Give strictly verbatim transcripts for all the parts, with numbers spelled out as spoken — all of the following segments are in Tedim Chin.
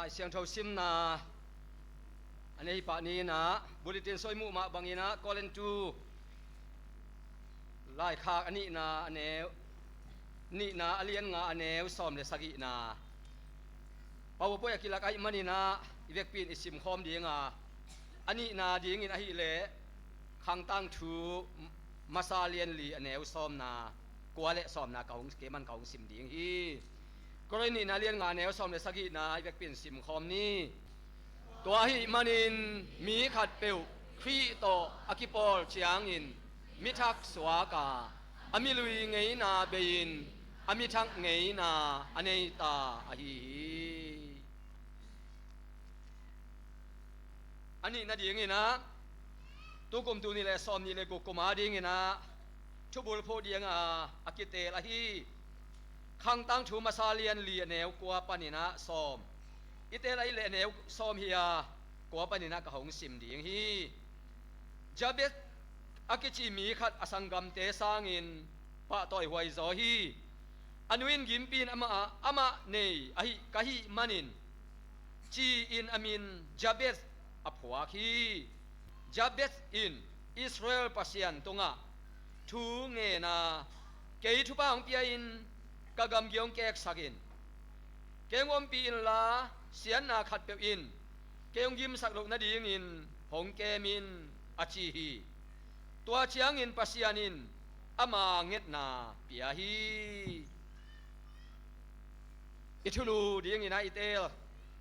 Lai Siangtho simna a nei pah ni-in ah, bulletin soi muh mah bangin ah, Korintu laikhak a nihna a neu, nihna a lian nga a neu sawm le sagihna. Powerpoint a kilak ahih manin ah, i vekpi in i simkhawm ding a, a nihna dingin ahih leh, Khangtangthu masa lian li a neu sawmna, kua le sawmna ka hong, kei man ka hong sim ding hi. Korin nihna lian nga neu sawm le sagihna i vekpi in simkhawm ni. Tua ahih manin mi khatpeuh Khrih tawh a kipawl ciangin mi thak suak a, a milui ngeina bei-in a mi thak ngeina a nei ta ahi hi. A nihna dingin ah, tukum tul nih le sawm nih le guk kum adingin ah thubulphuh ding a, a kitel ahi Khangtangthu masa lian li a neu kua panin ah sawm, i tel ahih leh a neu sawm hi a, kua panin ah ka hong sim ding hi. Jabez a kici mi khat a sanggamte sangin pahtawi huai zaw hi. A nu in gimpi-in amah, amah nei ahi ka hih manin, ci-in a min Jabez a phuak hi. Jabez in Israel Pasian tungah thu ngen a, kei thupha hong pia-in ka gamgi hong keksak in, kei hong ompih inla, siatna khatpeuh in kei hong gimsak loh nadingin hong kem in, a ci hi. Tua ciangin Pasian in ama ngetna pia hi. I thulu dingin ah i tel,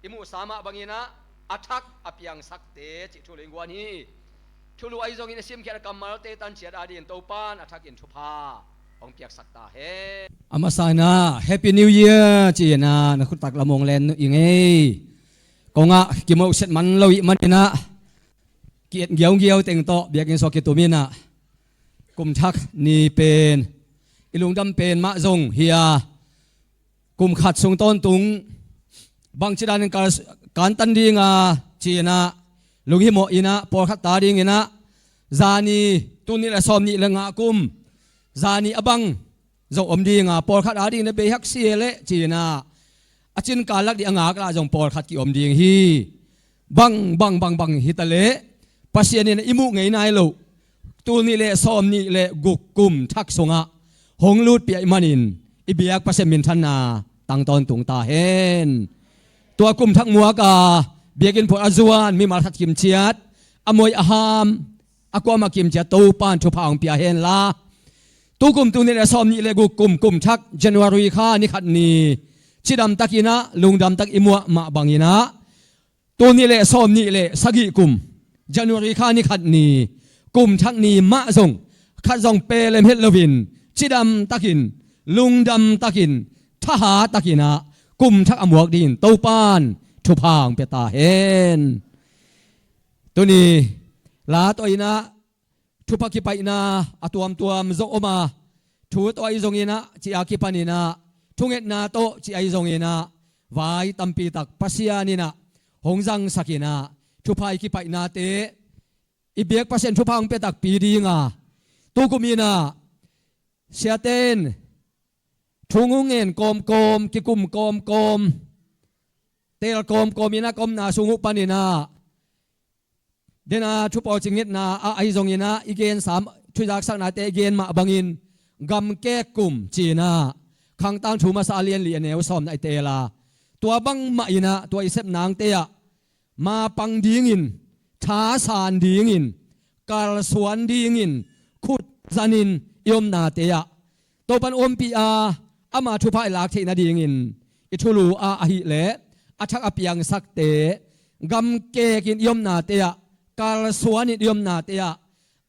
i muhsa mah bangin ah a thak a piangsakte cih thulu in guan hi. Thulu ahi zongin i simkhiat a kammalte tan ciat adingin Topa in a thakin thupha hong piaksak ta hen. A masa in ah Happy New Year ci-in ah na khuttak lam hong len nuh ing ei. Kong ah kimohset man lo ih manin ah, ki-et giaugiau teng tawh biakinn sung kitum in ah, kum thak ni pen i lungdam pen mah zong hi a, kum khat sung tawntung bangci danin kal, kantan ding a ci-in ah lunghimawh in ah, pawlkhat ta dingin ah, zani, tul nih le sawm nih le nga kum, zani a bang zong om ding a, pawlkhat adingin ah bei hak si leh ci-in ah, a cin kal lak ding a ngak lah zong pawlkhat ki-om ding hi. Bang, bang, bang, bang hi ta leh, Pasian in i muh ngei nai loh tul nih le sawm nih le guk kum thak sungah hong lutpih ahih manin, i biak Pasian minthanna tang tawntung ta hen. Tua kum thak muak a biakinn phual a zuan mimal khat kim ciat, a moi a ham, a kuamah kim ciat Topa in thupha hong pia hen la. Tukum tul nih le sawm nih le guk kum, kum thak January kha ni khat ni, cidam takin ah, lungdam tak i muah mah bangin ah, tul nih le sawm nih le sagih kum January kha ni khat ni, kum thak ni mah zong khat zong pelem het loin, cidam takin, lungdam takin, thahat takin ah kum thak a muak dingin Topa in thupha hong pia ta hen. Tuni la tawh in ah, thupha kipaihna a tuamtuam zong om a, thu tawh ahi zongin ah, ci-a kipanin ah, thungetna tawh ci ahi zongin ah, vai tampi tak Pasian in ah hong zangsak in ah, thupha i kipaihnate i biak Pasian thupha hong pia takpi ding a, tukum in ah siate'n thu hong ngen kawmkawm, kikum kawmkawm, teel kawmkawm in ah, ka omna sung uh panin ah, dena thu pawlcing ngetna ah ahi zongin ah, i gensa, thuzaksaknate i gen mah bangin, gamkek kum ci-in ah, Khangtangthu masa lian li a neu sawmna i teel a, tua bangmah in ah, tua i sep nangte ah mapang dingin, thasan dingin, kalsuan dingin, khut zanin i omnate ah Topa in ompih a, ama thupha i lak theih nadingin i thulu ah ahih leh, a thak a piangsakte, gamkekin i omnate ah, kalsuanin i omnate ah,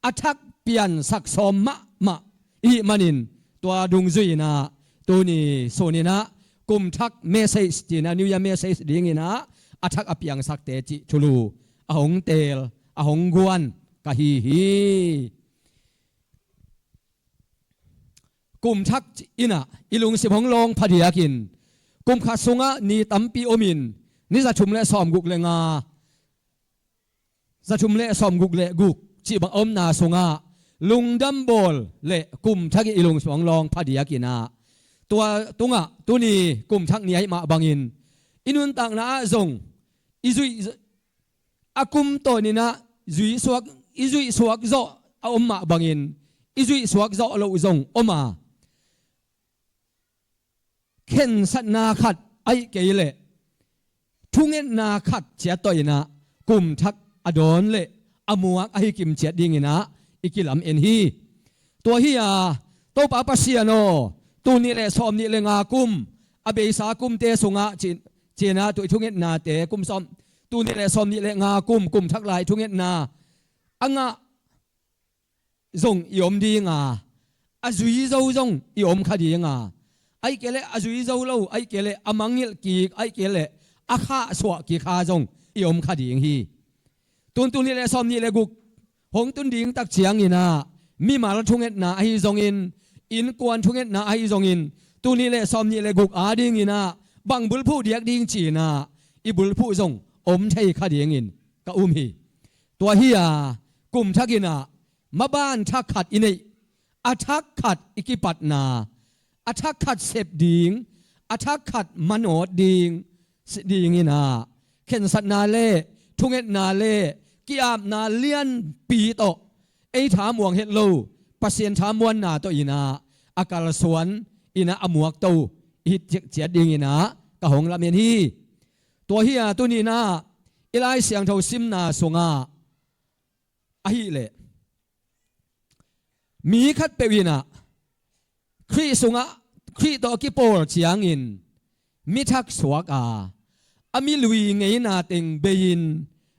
a thak piansak sawm mahmah i hih manin, tua dungzui in ah, tuni sun in ah, kum thak message ci-in ah, New Year message dingin ah, a thak a piangsakte cih thulu a hong teel, a hong guan ka hi hi. Kum thak in ah i lungsim hong lawng phadiakin, kum khat sungah ni tampi omin, ni za thum le sawm guk le nga, za thum le sawm guk le guk cih bang a omna sungah, lungdam bawl le kum thak in i lungsim hong lawng phadiakin ah, tua tungah tuni kum thak ni ahih mah bangin, i nuntakna ah zong i zuih a kum tawn in ah zuihsuak, i zuihsuak zawh a om mah bangin i zuihsuak zawh loh zong om a, khensatna khat ahih kei leh thungetna khat ciat tawh in ah kum thak a dawn leh a muak ahi kim ciat ding in ah i kilamen hi. Tua hi a, Topa Pasian aw, tul nih le sawm nih le nga kum, a beisa kumte sungah ci-, ci-in ah tua i thungetnate kum sawm, tul nih le sawm nih le nga kum, kum thak lai thungetna a ngah zong i om ding a, a zui zo zong i om kha ding a, ahih kei leh a zui zo lo, ahih kei leh a mangngilh kik, ahih kei leh a khahsuah kik kha zong i om kha ding hi. Tun tul nih le sawm nih le guk hong tun ding tak ciangin ah, mimal thungetna ahi zongin, innkuan thungetna ahi zongin, tul nih le sawm nih le guk ading in ah bang bulphuh diak ding ci-in ah i bulphuh zong om thei kha dingin ka um hi. Tua hi a, kum thak in ah maban thak khat i neih, a thak khat i kipatna, a thak khat sep ding, a thak khat manawt ding, si ding in ah, khensatna le thungetna le ki-apna lianpi tawh ei thamuang het lo, Pasian thamuanna tawh in ah a kalsuan in ah a muakto i hi ciat ding in ah ka hong lamen hi. Tua hi a, tuni in ah i Lai Siangtho simna sungah ahih leh, mi khatpeuh in ah Khrih sungah, Khrih tawh a kipawl ciangin mi thak suak a, a mi lui ngeina teng bei-in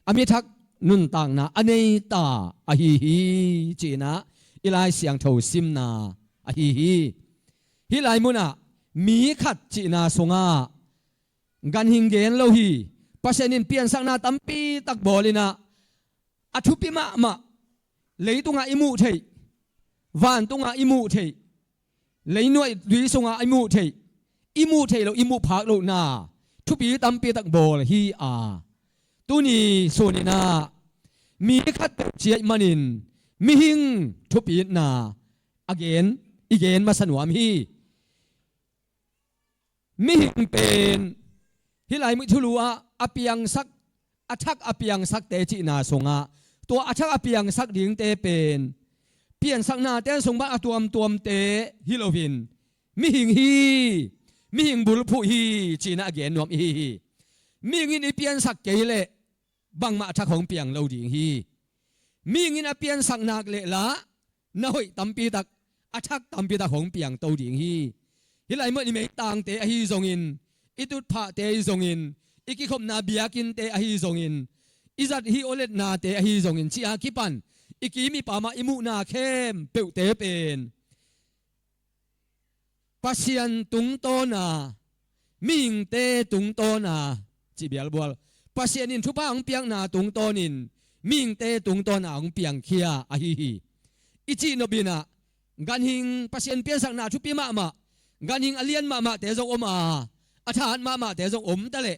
a mi thak nuntakna a nei ta ahi hi, ci-in ah i Lai Siangtho simna ahi hi. Hih lai munah mi khat cihna sungah ganhing gen lo hi. Pasian in piansakna tampi tak bawl in ah, a thupi mahmah, leitungah i muh theih, vantungah i muh theih, leinuai lui sungah i muh theih, i muh theih loh, i muh phak lohna thupi tampi tak bawl hi a, tuni sun in ah mi khatpeuh ci ahih manin mihing thupitna a gen, i gen masa nuam hi. Mihing pen hih lai mun thulu ah a piangsak, a thak a piangsakte cihna sungah, tua a thak a piangsak dingte pen piansaknate sung bang a tuamtuamte hi loin, mihing hi, mihing bulphuh hi, ci-in ah a gen nuam i hi hi. Mihing in i piansak kei leh bangmah a thak hong piang lo ding hi. Mihing in a piansak nak leh lah na hoih tampi tak, a thak tampi tak hong piangto ding hi. Hih lai mun i meitangte ahi zongin, i tutphahte ahi zongin, i kikhopna biakinnte ahi zongin, i zat hih awletnate ahi zongin, ci-a kipan i kim i pam ah i muhna khempeuhte pen Pasian tungtawna, mihingte tungtawna, ci bialbual. Pasian in thupha hong piakna tungtawnin mihingte tungtawna hong piangkhia ahi hi. I cihnop in ah, ganhing, Pasian piansakna thupi mahmah, ganhing a lian mahmahte zong om a, a thahat mahmahte zong om ta leh,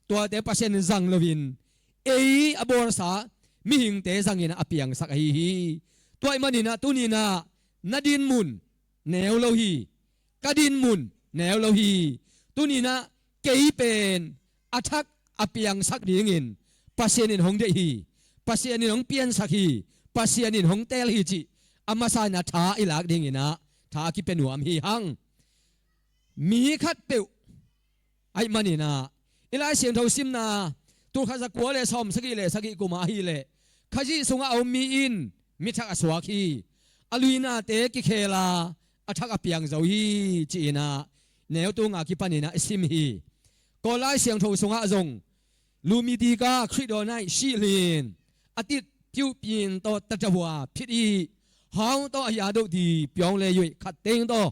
tuate Pasian in zang loin, ei a bawlsa mihingte zangin ah a piangsak ahi hi. Tua ahih manin ah tuni in ah na dinmun neu lo hi. Ka dinmun neu lo hi. Tuni in ah kei pen a thak a piangsak dingin Pasian in hong deih hi. Pasian in hong piansak hi. Pasian in hong teel hi cih a masa in ah tha i lak dingin ah tha a kipia nuam hi hang. Mi khatpeuh ahih manin ah, i Lai Siangtho simna, tul khat za kua le sawm sagih le sagih kum ah ahih leh, Khazih sungah a om mi in mi thak a suak hi. A luinate kikhel a, a thak a piang zo hi, ci-in ah neu tung a kipan in ah i sim hi. Kawl Lai Siangtho sungah zong, Lumidika Khrih daw naih sih hlin, a tit piuhpin tawh tatahua phit i, hau tawh a hia doh di piawng le yuih khat teng tawh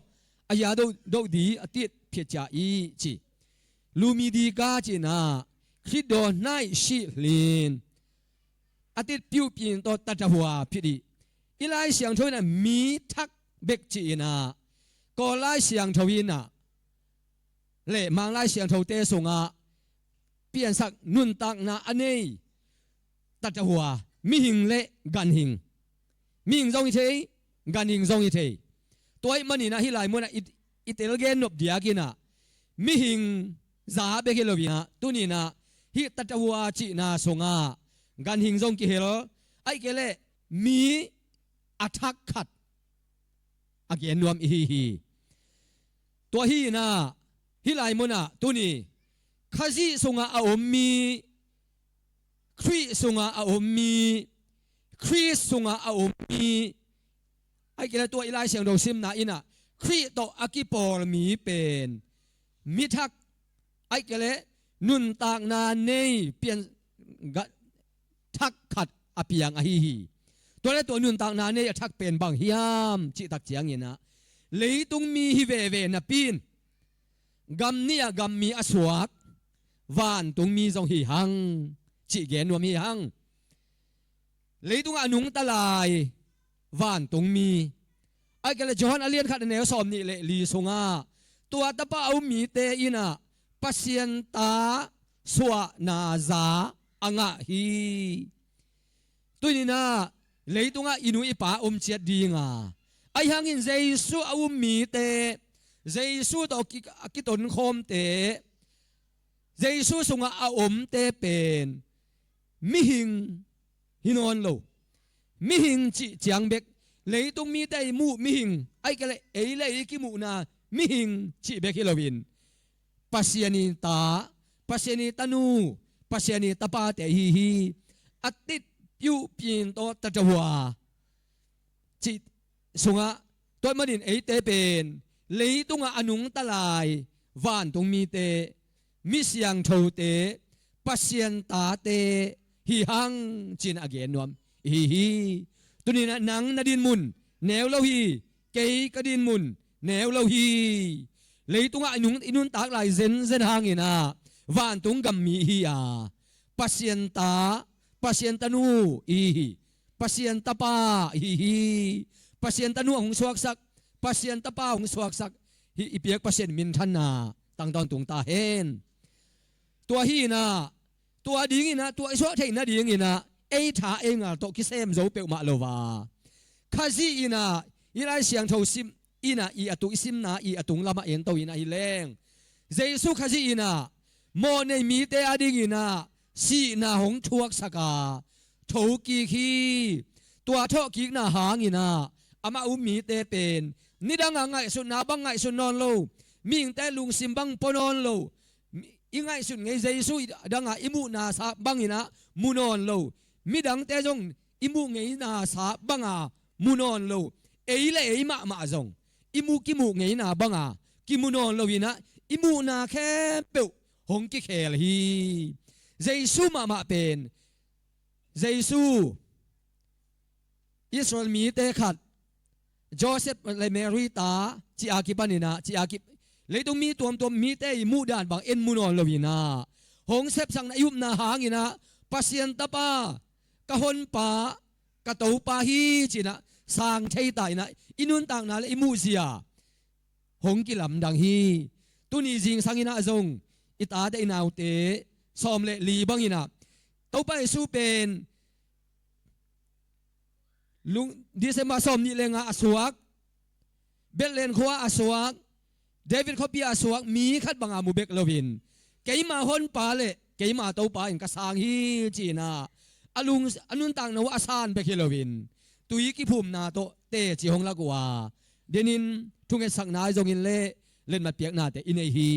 a hia doh, doh di a tit phit cia i, ci. Lumidika cihna, Khrih daw naih sih hlin, a tit piuhpin tawh tatahua phit i. I Lai Siangtho in ah mi thak bek cihna, Kawl Lai Siangtho in ah le Mang Lai Siangthote sungah piansak nuntakna a nei tatahua, mihing le ganhing. Mihing zong hi thei, ganhing zong hi thei. Tua ahih manin ah hih lai munah i, i tel gen nop diakin ah, mihing za bek hi lo inah, tuni inah hih tatahua cihna sungah ganhing zong kihel, ahih kei leh mi a thak khat a gen nuam ihi hi. Tua hi inah hih lai munah tuni Khazih sungah a om mi, Khrih sungah a om mi, Khrist sungah a om mi, ahih kei leh tua i Lai Siangtho simna inah Khrih tawh a kipawl mi pen mi thak, ahih kei leh nuntakna nei pian, ga, thak khat a piang ahi hi. Tua leh tua nuntakna nei a thak pen bang hiam cih tak ciang inah, leitung mi hi veve napi in gam nih ah gam mi a suak vantung mi zong hi hang cih gen nuam hi hang. Leitungah a nungta lai vantung mi, ahih kei leh Johan a lian khat a neu sawm nih le li sungah tua Tapa a um mite inah Pasian ta suahna za a ngah hi. Tuni inah leitungah i nu i pa om ciat ding a, ahi hangin Jesu a um mite, Jesu tawh ki, a kitonkhawmte, Jesu sungah a omte pen mihing hi nawn lo. Mihing cih ciang bek, leitung mite i muh mihing, ahih kei leh ei le ei kimuhna mihing cih bek hi loin Pasian i ta, Pasian i tanu, Pasian i tapate ahi hi. A tit piuh pin tawh tatahua cih sungah tua ahih manin eite pen leitungah a nungta lai vantung mite, mi siangthote, Pasian tate hi hang ci-in a gen nuam ihi hi. Tuni inah nang na dinmun neu lo hi, kei ka dinmun neu lo hi. Leitungah i nung, i nuntak lai zenzen hang inah vantung gam mi ihi a, Pasian ta, Pasian tanu ihi hi. Pasian tapa ihi hi. Pasian tanu a hong suaksak, Pasian tapa a hong suaksak hi i biak Pasian minthanna tangtawn tung ta hen. Tua hi inah, tua ding inah, tua i suak theih nading inah ei tha ei ngal tawh kisem zo peuhmah lo a, Khazih inah i Lai Siangtho sim inah i a tung, i simna i a tung lamah en to inah hi leng, Jesu Khazih inah mawhnei mite a ding inah sihna hong thuaksak a, thokik hi. Tua thawhkikna hang inah amah um mite pen nidang a ngaihsutna bang ngaihsut nawn lo, mihingte lungsim bang pua nawn lo, i ngaihsut ngei Jesu i dang a i muhna sa bang inah mu nawn lo, midangte zong i muh ngeina sa bang a mu nawn lo, ei le ei mahmah zong i muh, kimuh ngeina bang a kimu nawn lo inah i muhna khempeuh hong kikhel hi. Jesu mahmah pen, Jesu Israel mite khat, Joseph le Mary ta ci-a kipan inah, ci-a ki, leitung mi tuamtuam mite i muhdan bang en mu nawn lo inah, hong sepsakna i upna hang inah Pasian tapa, ka honpa, ka Topa hi ci-in ah sang thei ta in ah, i nuntakna le i muhzia hong kilamdang hi. Tuni zingsang in ah zong i tate i naute sawm le li bang in ah Topa Jesu pen lung, December sawm nih le nga a suak, Bethlehem khua a suak, David khuapi a suak mi khat banga mu bek loin, keima honpa le keima Topa in ka sang hi ci-in ah a lung, a nuntakna uh a san bek hi loin, tui kiphumna tawh teci hong lak uh a, denin thungetsakna ahi zongin le letmat piaknate i nei hi.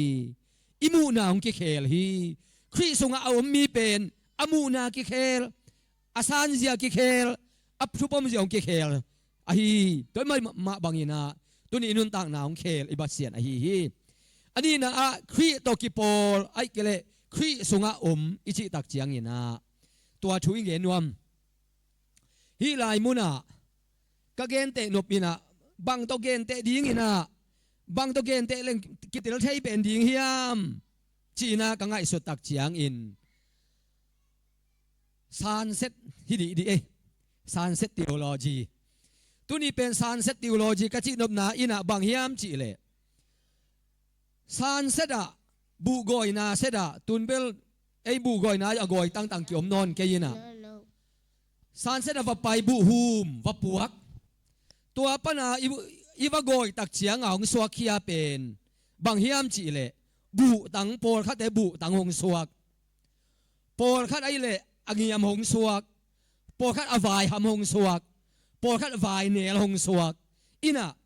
I muhna hong kikhel hi. Khrih sungah a om mi pen a muhna kikhel, a sanzia kikhel, a thupomzia hong kikhel ahi. Tua mah, mah bangin ah tuni i nuntakna hong khel i Pasian ahi hi. A nihna ah Khrih tawh kipawl, ahih kei leh Khrih sungah om i cih tak ciangin ah tua thu i gen nuam. Hih lai munah ka genteh nop in ah, bang tawh genteh ding in ah, bang tawh genteh leng kitel thei pen ding hiam ci-in ah ka ngaihsut tak ciangin, sunset hi dihdih ei. Sunset theology. Tuni pen sunset theology ka cih nopna in ah bang hiam cih leh, sunset ah, buhgawina set ah, tun bel ei buhgawina a gawi tangtang kiom nawn kei in ah, sunset ah va pai, buhhum va puak. Tua pan a i, i va gawi tak ciang a hong suakkhia pen bang hiam cih leh, buhtang, pawlkhatte buhtang hong suak, pawlkhat ahih leh a ngiam hong suak, pawlkhat a vaiham hong suak, pawlkhat vainel hong suak. Inah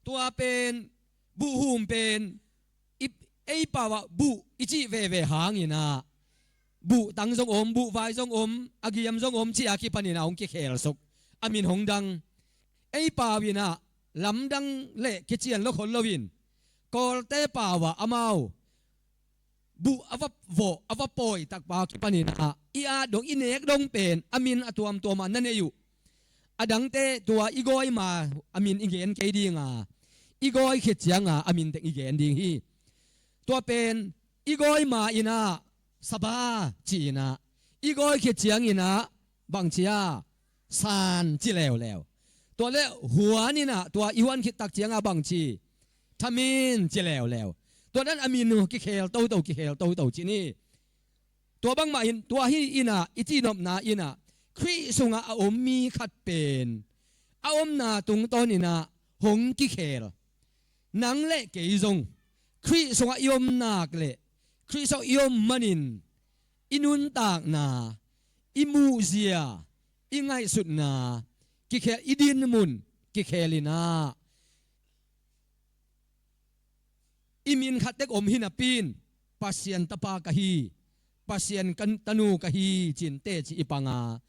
tua pen, buhhum pen, i, ei pau ah buh i cih veve hang inah, buhtang zong om, buhvai zong om, a ngiam zong om, ci-a kipan inah hong kikhelsuk. A min hong dang. Ei pau inah lamdang le kician lo khol loin, Kawlte pau ah amau buh a va vawh, a va pawi takpa kipan inah, i at dong, i nek dong pen a min a tuamtuam ah na nei uh. A dangte tua i gawi ma a min i gen kei ding a, i gawi khit ciang a a min teng i gen ding hi. Tua pen i gawi ma inah Saba ci inah, i gawi khit ciang inah bang ci a, San ci leuleu. Tua le huan inah, tua i huan khit tak ciang a bang ci, Thamin ci leuleu. Tua dan a min uh kikhel toto, kikhel toto ci ni. Tua bangmah in, tua hi inah, i cihnopna inah, Khrih sungah a om mi khat pen a omna tungtawn inah hong kikhel. Nang le kei zong Khrih sungah i om nak leh, Khrih sungah i om manin i nuntakna, i muhzia, i ngaihsutna kikhel, i dinmun kikhel inah, i min khat tek om hi napi-in, Pasian tapa ka hi, Pasian ka tanu ka hi, ci-in teci i pang a,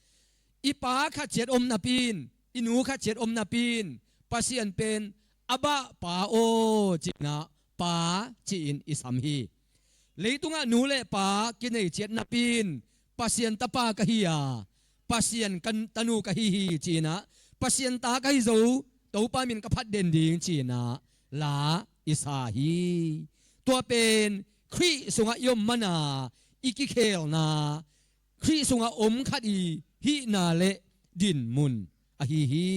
i pa khat ciat om napi-in, i nu khat ciat om napi-in, Pasian pen, Abba, Pa aw, ci-in ah, Pa, ci-in i sam hi. Leitungah nu le pa kinei ciat napi-in, Pasian tapa ka hi a, Pasian ka tanu ka hi hi, ci-in ah, Pasian ta ka hi zo, Topa min ka phat den ding, ci-in ah la i sa hi. Tua pen Khrih sungah i om man a, i kikhelna, Khrih sungah om khat i hihna le dinmun ahi hi.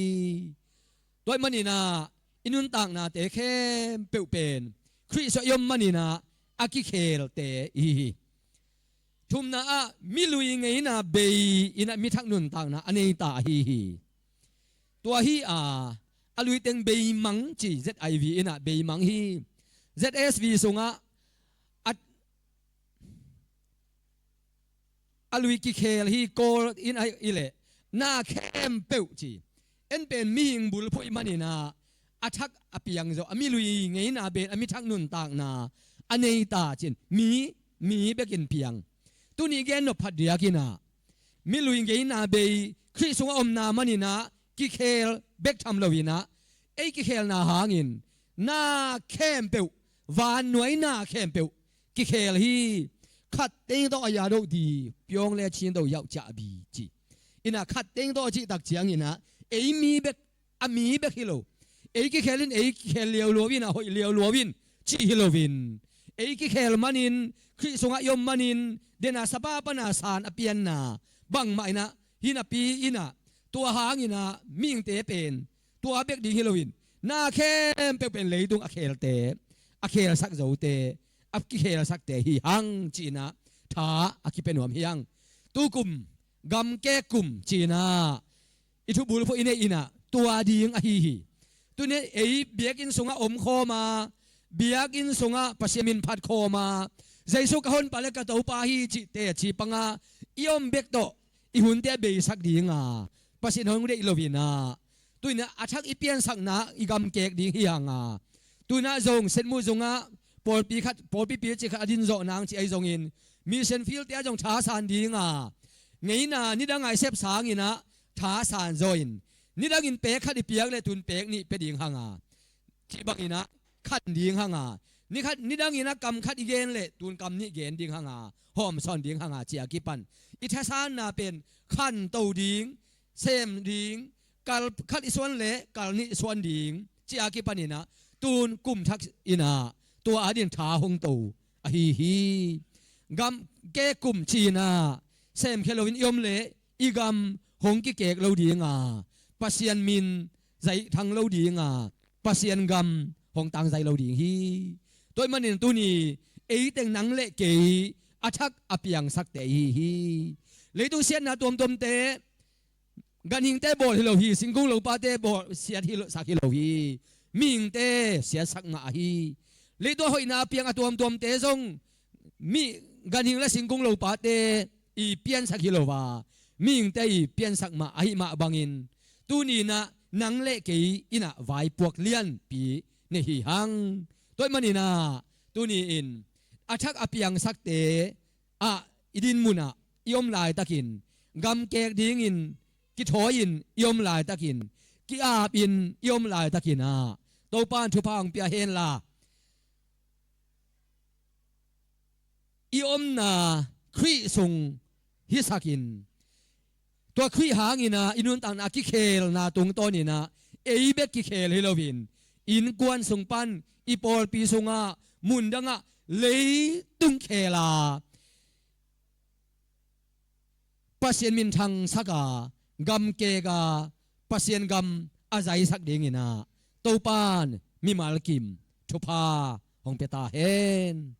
Tua ahih manin ah, i nuntaknate khempeuh pen Khrih sungah i om manin ah, a kikhelte i hi hi. Thumna ah, milui ngeina bei inah mi thak nuntakna a nei ta ahi hi. Tua hi a, a lui teng beimang ci, Z I V inah beimang hi. Z S V sungah a, a lui kikhel hi, Kawl in a i leh, na khempeuh ci. En pen mihing bulphuh i hih manin ah, a thak a piang zawh, a milui ngeina bei-in a mi thak nuntakna a nei ta ci-in, mi, mi bekin piang. Tuni gen nop phat diak inah, milui ngeina bei Khrih sungah omna manin ah kikhel bek tham lo inah, ei kikhelna hangin na khempeuh, vannuai na khempeuh kikhel hi. Khat teng tawh a yado di, piawng le chin do yau ca bi ci. Inah khat teng tawh a cih tak ciang inah, ei mi bek, a mi bek hi lo. Ei kikhel in, ei kikhel liaulua in, a hoih liaulua in, cih hi loin, ei kikhel manin, Khrih sungah i om manin, den a sapa pan a san a pianna bangmah inah hi napi inah, tua hang inah mihingte pen tua bek ding hi loin, na khempeuh pen leitung a khelte, a khelsak zote, a kikhelsakte hi hang ci-in ah tha a kipia nuam hi hang. Tukum, gamkek kum ci-in ah i thubulphuh i neih inah tua ding ahi hi. Tuni-in ei biakinn sungah om khawm a, biakinn sungah Pasian min phat khawm a, Jesu ka honpa le ka Topa hi cih teci pang a i om bek tawh i hunte a beisak ding a, Pasian hong deih lo inah, tu-in ah a thak i piansakna i gamkek ding hi hang a, tu-in ah zong Setmut zungah pawlpi khat, pawlpi pilci khat a din zawh nang ci ahi zongin, mission field-te ah zong thasan ding a, ngeina nidang a i sep sang inah thasan zaw in, nidangin pek khat i piak leh tun pek nih pia ding hang a, cih bang inah khan ding hang a, ni khat, nidang inah kam khat i gen leh tun kam nih gen ding hang a, hawmsawn ding hang a, ci-a kipan i thasanna pen khanto ding, sem ding, kal khat i suan leh kal nih i suan ding, ci-a kipan inah tun kum thak inah tua adingin tha hong to ahi hi. Gamkek kum ci-in ah semkhia loin i om leh i gam hong kikek lo ding a, Pasian min zaih thang lo ding a, Pasian gam hong tangzai lo ding hi. Tua ahih manin tuni, ei teng nang le kei a thak a piangsakte i hi hi. Leitung siatna tuamtuamte, ganhingte bawl hi lo hi, singkung lopate bawl siat hi lo, sak hi lo hi. Mihingte siatsak mah ahi. leitung a hoihna a piang a tuamtuamte zong mi ganhing le singkung lopate i piansak hi lo a, mihingte i piansak mah ahi mah bangin, tuni-in ah nang le kei in ah vaipuak lianpi nei hi hang. Tua ahih manin ah tuni-in a thak a piangsakte ah i din munah i om laitakin, gamkek dingin kithawi-in i om laitakin, ki-apin i om laitakin ah Topa in thupha hong pia hen la, i omna Khrih sung hisakin, tua Khrih hangin ah i nuntakna kikhelna tungtawnin ah ei bek kikhel hi loin, innkuan sung pan i pawlpi sungah, mundangah, leitung khel a Pasian minthangsak a, gamkek a, Pasian gam a zaisak dingin ah Topa in mimal kim thupha hong pia ta hen.